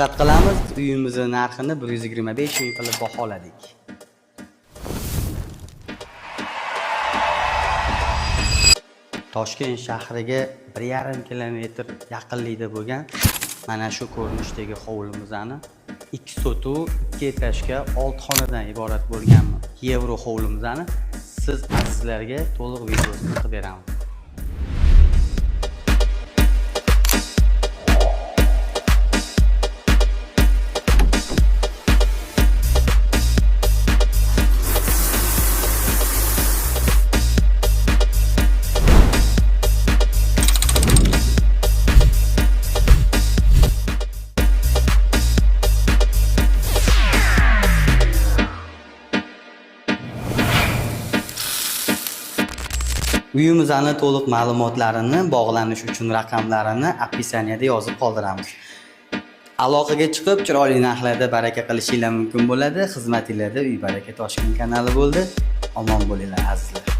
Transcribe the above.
Diqqat qilamiz, uyimizni narxini 125 ming qilib baholadik. Toshkent shahriga 1,5 kilometr yaqinlikda bo'lgan mana shu ko'rinishdagi hovlimizni 2 sotu, 2 etajga, 6 xonadan iborat bo'lgan yevro hovlimizni siz azizlarga to'liq videosini qilib beramiz. Uyimizni to'liq ma'lumotlarini, bog'lanish uchun raqamlarini описаниеda yozib qoldiramiz. Aloqaga chiqib, chiroyli narxlarda baraka qilishinglar mumkin bo'ladi. Xizmatinglarda Uy Baraka Toshkent kanali bo'ldi. Omon bo'linglar, azizlar.